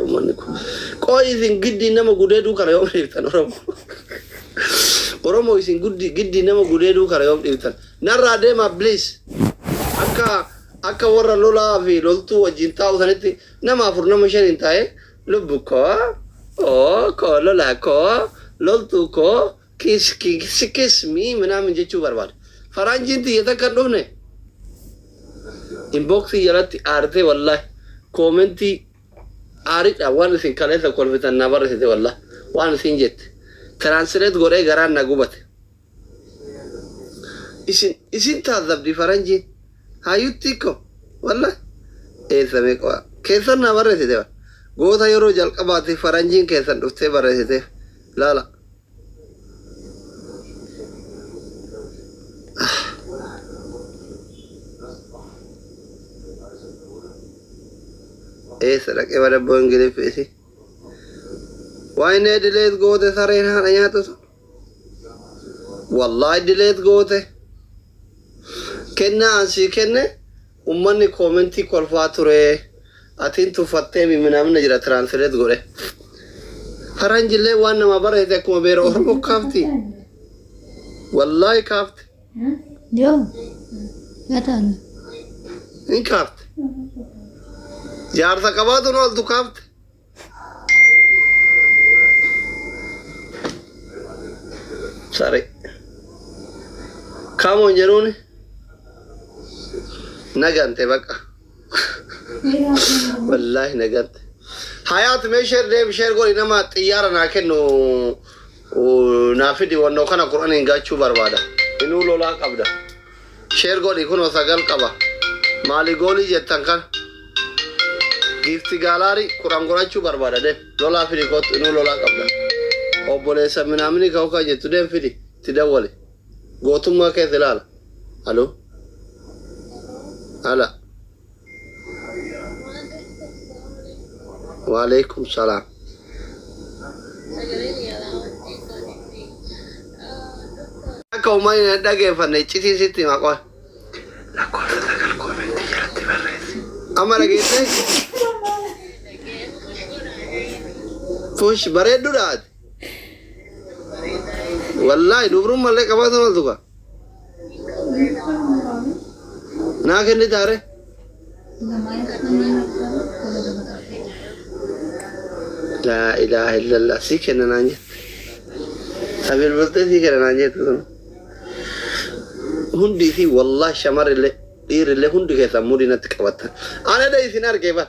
Uummanni kun. Qooyi isin giddii nama gudeeduu kana yoom dhiiftan Oromoo? Oromoo isin guddi giddii nama gudeeduu kana yoom dhiiftan? Narraa deemaa please. Akka akka warra lolaa fi loltuu wajjin taa'u sanitti nama afur nama shaniin taa'ee lubbu koo oo koo lolaa koo loltuu koo kiss kiss kiss me minaamin jechuu barbaada. Faranjiin tiyya takka hin dhufne. Inboxii jalatti aartee wallahi koomentii aaridha waan isin kaleessa kolfitan naa barreessite wallahi waan isin jette translate godhee garaan na gubate. Isin isin taazzabdi faranjiin haayuttii ko wallahi eessa mee qo'a keessan naa barreessite bara goota yeroo jalqabaatiif faranjiin keessan dhuftee barreessiteef laala. Eessa dhaqee badabboo ingiliffi isi. Waayinee dileet goote sareen haadha nyaatu sun. Wallaahi dileet goote. Kennaa an sii kenne ummanni koomentii kolfaa ture. Atiin tuffattee minaamina jira translate godhe. Faranjillee waan nama barreessite akkuma beera Oromoo kaafti. Wallaahi kaafte. Yoo. Gataan. Hin kaafte. Jaarsa qabaatu nu oltu kaafte. Sare. Kaamoon jedhuuni nagante baqa. Wallaahi nagante. Hayaat mee sheer deem sheer godhi nama xiyyaara naa kennu naa fidi wannoo kana qur'aniin gaachuu barbaada. Inuu lolaa qabda. Sheer godhi kunoo sagal qaba. Maali goolii jettan kana. Giifti gaalaarii 10 godhachuu barbaada deem. Lolaa fidi kottu inuu lolaa qabda. Obboleessa minaamini ka'ukaa jettu deem fidi itti dawwali. Gootummaa keessa ilaala. Halo. Hala. Waalaikum salaam. Akka uummanni na dhageeffanne iccitii sitti hima qoy. Lakkoofsa sagal koomentii jalatti barreessi. Amma dhageessee? Fush bareedduudha ati. Wallaahi dubrummallee qabaata maltu kaa. Naa kenni taare. Laa ilaaha illallah sii kenna naan jette. Sabilbiltee sii kenna naan jette sun. Hundi isii wallahi shamarrillee dhiirrillee hundi keessan mudii natti qabattan. Ana da isin argee bar.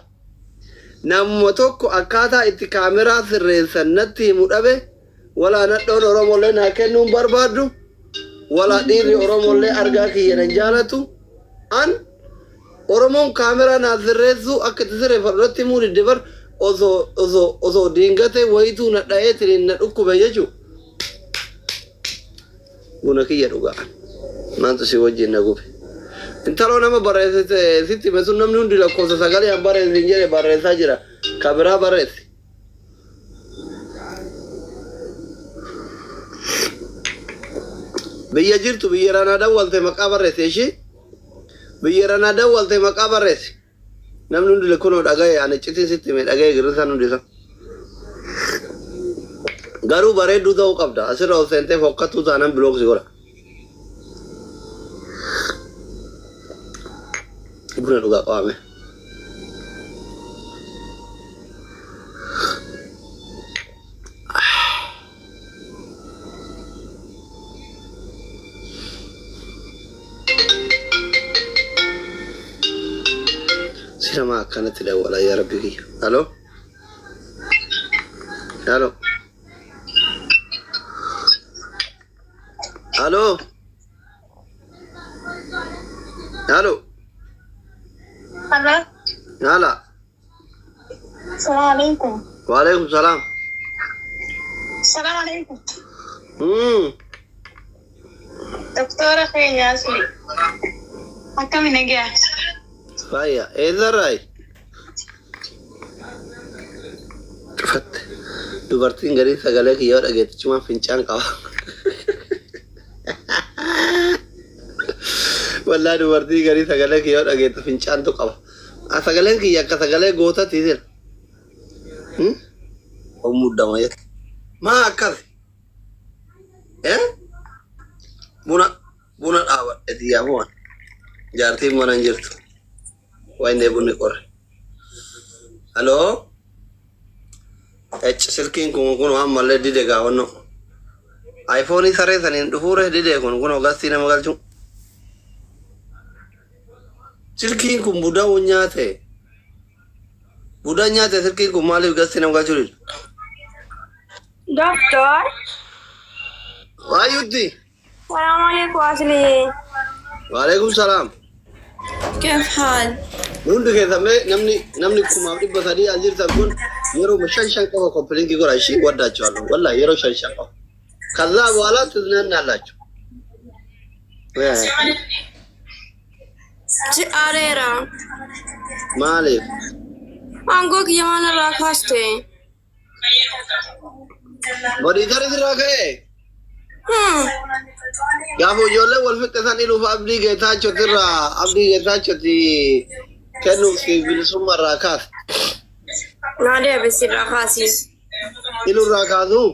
Namuma tokko akkaataa itti kaameraa sirreessan natti himu dhabe walaa nadhoon Oromollee naa kennuu hin barbaaddu walaa dhiirri Oromollee argaa kiyya nan jaalatu an Oromoon kaameraa naa sirreessuu akka itti sirreeffadhu natti himuu didde bar osoo osoo osoo diingatee wayituu na dha'ee tiriin na dhukkube jechuu Buna kiyya dhugaa. Maaltu si wajjin na gube. Intaloo nama barreessite sitti hime sun namni hundi lakkoofsa sagalee an barreessi hin jedhe barreessaa jira. Ka biraa barreessi. Biyya jirtu biyya irraa naa dawwalte maqaa barreessi ishii. Biyya irraa naa dawwalte maqaa barreessi. Namni hundi kunoo dhagaye ani iccitiin sitti hime dhagaye girrisaan hundi isaa. Garuu bareedduu ta'uu qabda. Asirra ol seentee fokkattuu taanaan bilook si godha. Buna dhugaa qabaame. Si nama akkanatti dawwala yaa rabbi kiyya. Halo? Halo? Halo? Halo? Hello. Hala? Assalamu alaikum. Waalaikum salaam. Assalamu alaikum. Doktora keenya asli. Akkami nagaa? Fayya. Eessarraayi? Cufatte. Dubartiin gariin sagalee kiyya yoo dhageette cimaan fincaan qaba. Wallaahi dubartii garii sagalee kiyya yoo dhageette fincaantu qaba. Sagaleen kiyya akka sagalee gootati sila. Hmm? Of muddama jette. Maa akkas? Eh? Buna buna dhaabadhe xiyyaa bu'an. Jaartiin mana hin jirtu. Wayne bunni qorre. Haloo? Ecc silkiin kun kun ammallee dide gaawwanno. iPhone saree saniin dhufuure dide kun kun gastii nama galchu. Silkiin kun budaa nyaate. Budaa nyaate silkiin kun maaliif gastii nama galchuu dide? Doctor, Waayutti. السلام عليكم أصلي. Waalaikum salaam. كيف حال؟ Hundi keessan mee namni 3,300 as jirtan kun yeroo shan shan qofa copy link godha ishii ወዳቸዋለሁ። ወላሂ yeroo shan shan qofa። ከዛ በኋላ ትዝናናላችሁ። Areera. Maaliif? Aangoo kiyya maal irraa kaaste? Moderator sirraa ka'e? Gaafa ijoollee wal fixxe san iluuf Abdii Geetaachotirraa Abdii Geetaachoti kennuuf bilisummaa irraa kaase. Naa deebisi irraa kaasi. Iluu irraa kaasuu?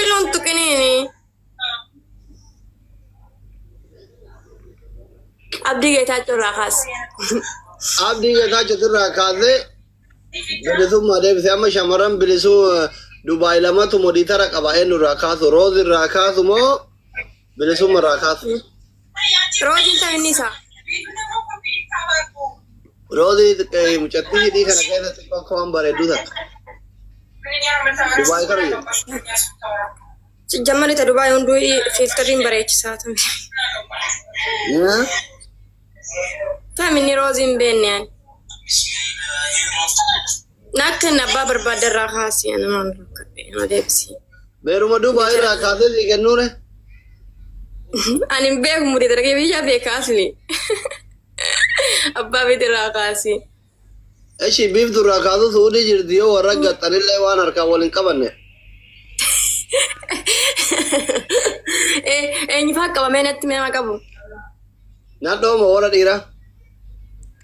Iluun tuqiniini. Abdii Geetaachoo irraa kaasi. Abdii Geetaachotirraa kaasee bilisummaa deebisee amma shamarran bilisuu Dubaay lamatu moderator qaba eenyu irraa kaasu Roozi irraa kaasu moo bilisummaa irraa kaasu? Rooziin ta'e inni isaa. Roozii mucattii hidhii kana keessa xiqqoo akka waan bareedduu takka. Dubaay kana jirti. Jammalli ta Dubaay hunduu filteriin bareechisaa tame. Tami inni Roozii hin beekne ani. Naa kenna abbaa barbaadde irraa kaasi ani maal rakkadhe nama deebisi. Beeruma Dubaay irraa kaasee sii kennuure? Ani hin beeku mudee dargee biyya beeka asli. Abbaa beekte irraa kaasi. Eshi biiftuu irraa kaasu Suudii jirti yoo warra gaxxanillee waan harkaan waliin qabanne. Eenyufaa qabamee natti nama qabu? Nadhooma warra dhiiraa.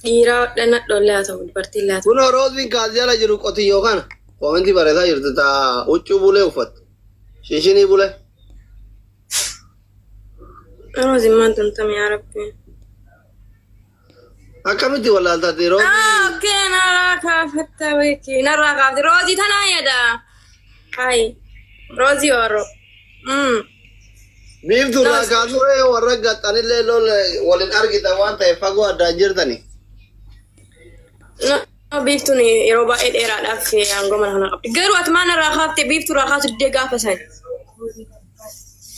Dhiiraa nadhoollee haa ta'u dubartiin haa ta'u. Kunoo Rooziin kaas jala jiru qotiyyoo kana. Comment barreessaa jirti taa huccuu bulee uffattu. Shishinii bulee. Rooziin maal tumtame yaa Rabbi. Akkamitti wallaaltatti Roozii? Ah, okay, narraa kaafatta beeki. Narraa kaafte. Roozii tanaa yaada. Hai. Roozii warro. Biiftuu irraa kaasuu warra gaxxanillee lol waliin argitan waan ta'eef fagoo addaan jirtani. No, biiftuun yeroo baay'ee dheeraadhaaf aangoo mana kana qabdi. Garuu ati maal narraa kaafte biiftuu irraa kaasu diddee gaafa san?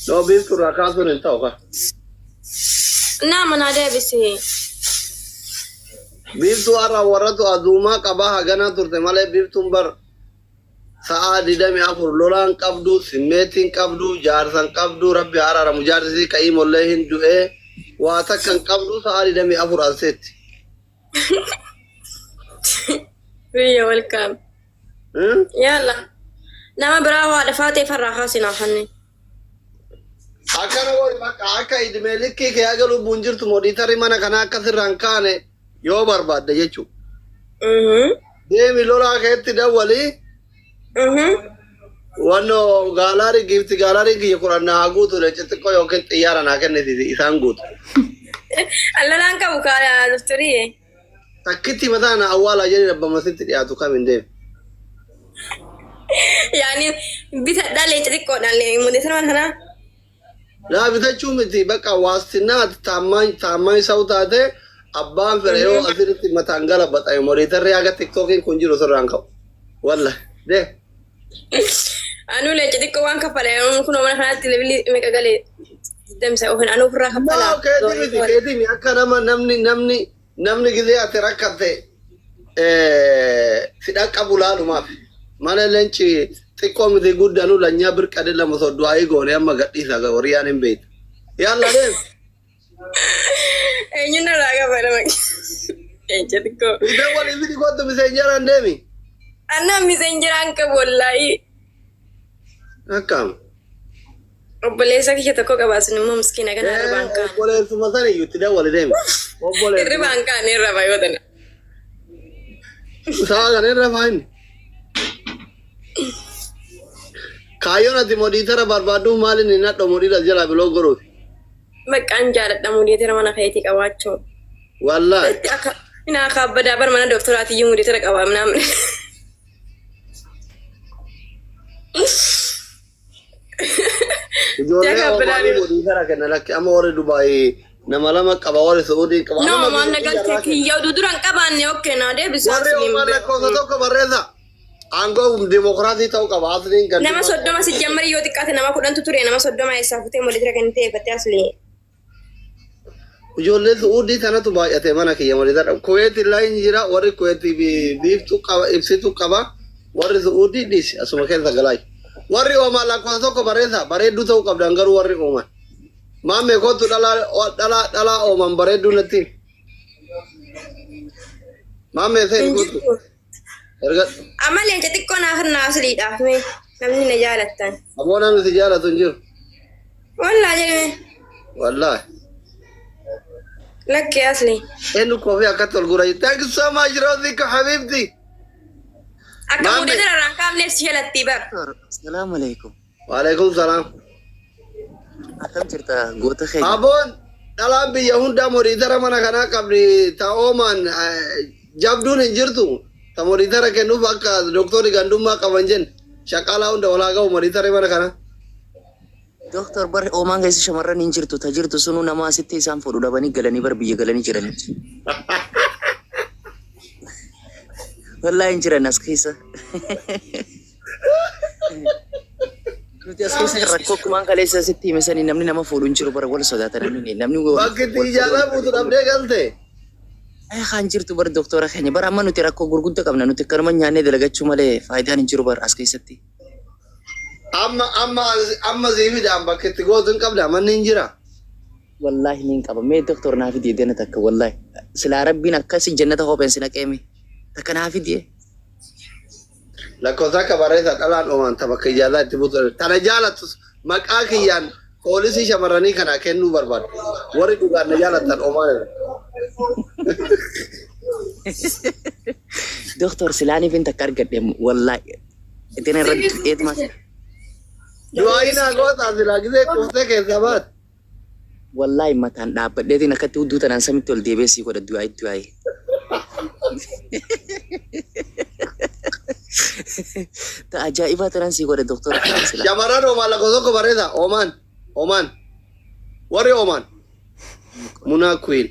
No biiftuu irraa kaasuun hin ta'u ka. Naa manaa deebisi. Biiftuu har'a warratu aduumaa qabaa haganaa turte malee biiftuun bar sa'aa 24 lolaan qabdu, simmeetiin qabdu, jaarsan qabdu, rabbi araaramu jaarsi ka'ii mollee hin du'ee waa takka hin qabdu sa'aa 24 alseetti. Biyya welcome. Yalla. Nama biraa waa dhafaa ta'e farraa kaasi naaf hanni. Akkana godhi bakka akka idimee likkii kee haga lubbuun jirtu moderator mana kanaa akka sirraan kaane yoo barbaadde jechuudha. Deemi lolaa keetti dawwalii wannoo gallery gift gallery kiyya kudhan naa guutu xixiqqoo yookiin xiyyaara naa kenniti isaan guutu. Lolaan qabu kaala doktorii. Takkitti mataa na awwaalaa jedhi dhabbamasitti dhiyaatu kam hin deemu. Yaani bitadhaa leenca xiqqoodhaan moderator mana kanaa. Laa bitachuu miti bakka waastinaa taammaan taammaan isa'u taate abbaan fedhe yoo asirratti mataan gala baxaye moderatorri haga TikTokiin kun jiru sirraan ka'u. Walla dee. Anuu leenca xiqqoo waan kaffale kunoo mana kanatti levelii meeqa galee damsa ofiin anuu ofirraa kaffalaa. No keeti miti keeti miti akka nama namni gizee ati rakkatte si dhaqqabu laalumaaf. Malee leenci xiqqoo miti guddaanu lanyaa birqadee lama soddu'aa goone amma gadhiisa wariyaan hin beektu. Yalla deem. Eenyuun irraa kafalama? Leenca xiqqoo. Iddoo waliin fidi kottu miseenjaraan deemi. Annaan miseenjaraan qabu wallaahi. Akkam. Obboleessa kiyya tokko qaba sun immoo miskiina gana hirribaan kaane. Obboleessuma sana iyyuu itti dawwali deemi. Obboleessuma. Hirribaan kaane irra yoo tana. Sa'a kana irra faayini. Kaayyoon ati modiitara barbaadduuf maaliin hin hadho modiidha jalaa biloo godhuuf. Baqqaan jaaladha mudeetera mana keetii qabaachuu. Wallaahi. Itti akka Inaa kaabbadaa bar mana doktoraati iyyuu mudeetera qabaa minaamin. Ijoollee Jaga Omaanii biraa. modiitara kenna lakki amma warri Dubaayii nama lama qaba warri Su'uudii qaba. No, Amma waan na biyya galtee irraa kenna. kiyya oduu duran qabaanne okkee naa deebisaa Warri asliin Omaan lakkoofsa tokko barreessa. Aangoo dimokiraasii ta'uu qaba. Asliin Nama gandummaa 30 si jammari yoo xiqqaate nama 10tu ture nama 30 eessaa futee mudeetera kennitee eebbattee asli. Ijoollee Su'uudii tanatu baay'ate mana kiyya modiitara. Kuweet illee hin jira warri Kuweetii biiftuu qaba ibsituu qaba warri Su'uudii dhiisi asuma keessa galaayi. Warri Omaan lakkoofsa tokko barreessa bareedduu ta'uu qabdan garuu warri Omaan. Maammee kootu dhalaa dhalaa dhalaa Omaan bareedduu natti. Maammee Hin seeni kootu. jirtu. Ergadhu. Amma leenca xiqqoo naa kennaa asliidhaaf mee namni na jaalattan. Aboo namni si jaalatu hin jiru. Wallaa jedhame Wallaahi. lakkee asli. Eenyu koofii akkatti ol gura. Thank you so much Roozii Habibti. Akka Maammee. mudeetera irraan kaafneef si jalattii bar. Doktor, Assalamu alaikum. Waalaikum salaam. Akkam jirta goota keenya? Aboon dhalaan biyya hundaa modiitara mana kanaa qabdi ta Oomaan jabduun hin jirtu. Ta modiitara kennuuf akka doktorri gandummaa qaban jenne shaqalaa hunda walaa ga'u modiitara mana kanaa. Doktor bar Oomaan keessa shamarran hin jirtu. Ta jirtu sunuu nama asitti isaan fuudhu dhabanii galanii bar biyya galanii jiranitti. Wallaahi hin jiran as keessa. Nuti as keessa rakkoo akkumaan kaleessa asitti hime sanii namni nama fuudhu hin jiru bara wal sodaata namni namni wal Bakki itti wal ijaaraa buutu dhabdee galte. Ay kan jirtu bar doktora keenya bara amma nuti rakkoo gurguddaa qabna nuti akkanuma nyaannee dalagachuu malee faayidaan hin jiru bar as keessatti. Amma amma amma siifidhaan bakki itti gootu hin qabda manni hin jira. Wallaahi niin qaba. Mee doktor naa fidii dena takka wallaahi. Silaa rabbiin akkasi jannata kopheen si naqeemi. Takka naa fidii. Lakkoofsa akka barreessa dhalaan Oomaan ta bakka ijaazaa itti buutu. Tana jaalattus maqaa kiyyaan poolisii shamarranii kana kennuu barbaadu. Warri dhugaan na jaalattan Oomaan irra. Doktor silaaniif hin takka argadhe wallaahi. Dena irratti eetuma. Du'aayi naa gootaa silaa gisee quuftee keessaa baate. Wallaahi mataan dhaabbadheetiin akkatti hudduu tanaan samitti ol deebi'ee sii godha du'aayi du'aayi. Ta ajaa'ibaa tanaan sii godha doktora silaa. Shamarran Oomaan lakkoofsa tokko barreessa. Oomaan. Oomaan. Warri Oomaan. Munaa Queen.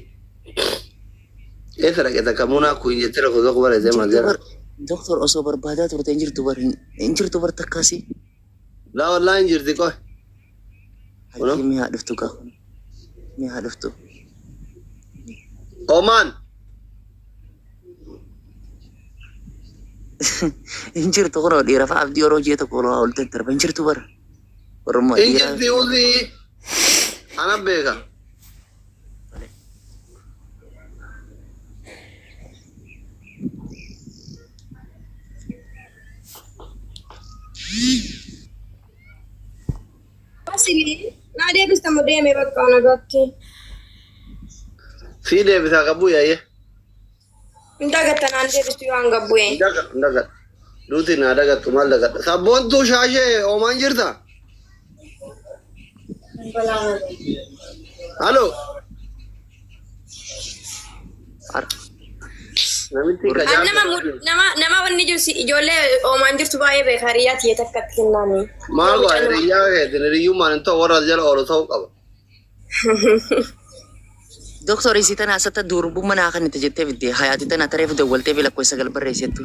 Eessa dhaqe takka Munaa Queen jettee lakkoofsa tokko barreessee maal Jirtu jedha? bar doktor osoo barbaadaa turte hin jirtu bar hin jirtu bar takkaasii. Laa wallaahi hin jirti qoy. Kunoo. Hayyee mi'aa dhuftu gaa. Mi'aa dhuftu. Oomaan. Hin jirtu kunoo dhiira fa'a abdii yeroo ji'a tokko olaa ol daddarba hin jirtu bara. Orommoo Hin dhiira. jirti usii. Ana beeka. Asli naa deebista moo deemee bakka nagaatti. Sii deebisaa qabu yaa'ee. Hin dagatta naan deebistu yoo hanga bu'e. Dagadhu dagadhu. Duuti naa dagattu maal dagadha. Sabboontuu shaashee Oomaan jirta? Halo. Namitti An nama nama nama wanni jiru si ijoollee Oomaan jirtu baay'ee beeka hiriyaa tiyya takkatti kennaani. Maal godha hiriyyaa keetiin hiriyyummaan hin ta'u warra as jala oolu ta'uu qaba. Doktor isii tana asata durbummaa naa kan itti jettee fidde hayaati tana tareef dawwaltee fi lakkoofsa sagal barreessettu.